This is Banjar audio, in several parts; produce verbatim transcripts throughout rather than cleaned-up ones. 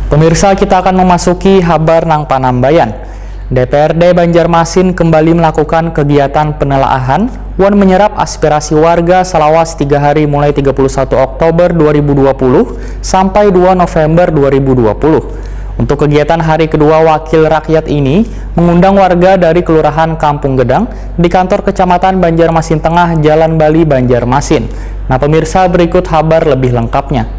Pemirsa, kita akan memasuki habar nang panambayan. D P R D Banjarmasin kembali melakukan kegiatan penelaahan wan menyerap aspirasi warga selawas tiga hari mulai tiga puluh satu Oktober dua ribu dua puluh sampai dua November dua ribu dua puluh. Untuk kegiatan hari kedua, wakil rakyat ini mengundang warga dari Kelurahan Kampung Gedang di kantor Kecamatan Banjarmasin Tengah, Jalan Bali, Banjarmasin. Nah, pemirsa, berikut habar lebih lengkapnya.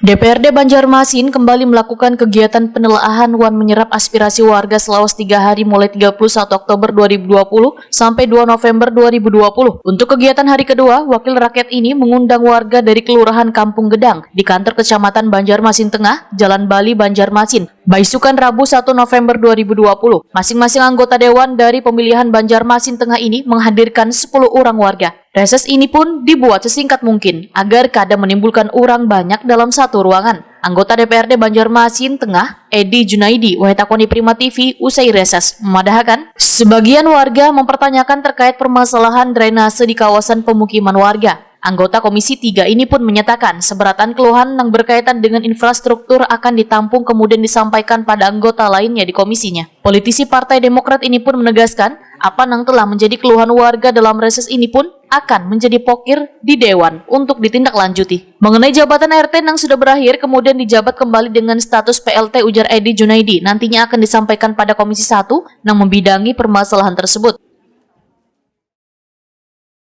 D P R D Banjarmasin kembali melakukan kegiatan penelaahan wan menyerap aspirasi warga selawas tiga hari mulai tiga puluh satu Oktober dua ribu dua puluh sampai dua November dua ribu dua puluh. Untuk kegiatan hari kedua, wakil rakyat ini mengundang warga dari Kelurahan Kampung Gedang di kantor Kecamatan Banjarmasin Tengah, Jalan Bali, Banjarmasin, baisukan Rabu satu November dua ribu dua puluh. Masing-masing anggota dewan dari pemilihan Banjarmasin Tengah ini menghadirkan sepuluh orang warga. Reses ini pun dibuat sesingkat mungkin agar kada menimbulkan orang banyak dalam satu ruangan. Anggota D P R D Banjarmasin Tengah, Edi Junaidi, wahai takoni Prima T V usai reses, memadahakan, sebagian warga mempertanyakan terkait permasalahan drainase di kawasan pemukiman warga. Anggota Komisi tiga ini pun menyatakan, seberatan keluhan yang berkaitan dengan infrastruktur akan ditampung kemudian disampaikan pada anggota lainnya di komisinya. Politisi Partai Demokrat ini pun menegaskan, apa yang telah menjadi keluhan warga dalam reses ini pun akan menjadi pokir di Dewan untuk ditindaklanjuti. Mengenai jabatan R T yang sudah berakhir kemudian dijabat kembali dengan status P L T, ujar Edi Junaidi, nantinya akan disampaikan pada Komisi satu yang membidangi permasalahan tersebut.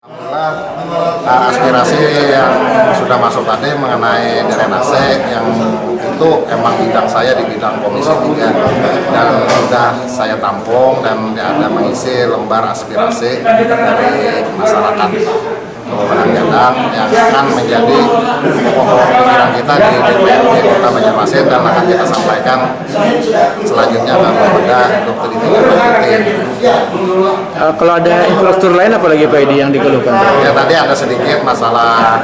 Alhamdulillah, eh, aspirasi yang sudah masuk tadi mengenai drainase, yang itu emang bidang saya di bidang Komisi tiga, dan sudah saya tampung dan ada mengisi lembar aspirasi dari masyarakat Kelurahan Gedang yang akan menjadi pokok pikiran kita di D P R D Kota Banjarmasin dan akan kita sampaikan selanjutnya kepada dokter di tingkat lanjutin. Eh, kalau ada infrastruktur lain apa lagi Pak Edi yang dikeluhkan? Ya, tadi ada sedikit masalah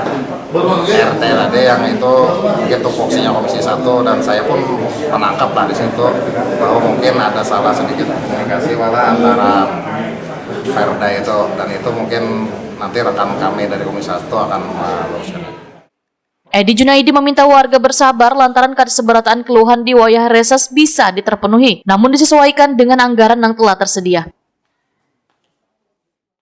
R T tadi yang itu mungkin tupoksinya Komisi satu dan saya pun menangkap lah di situ bahwa mungkin ada salah sedikit komunikasi malah antara Perda itu, dan itu mungkin nanti rekan kami dari Komisi satu akan meluruskan. Edi Junaidi meminta warga bersabar lantaran kada seberataan keluhan di wayah reses bisa diterpenuhi, namun disesuaikan dengan anggaran yang telah tersedia.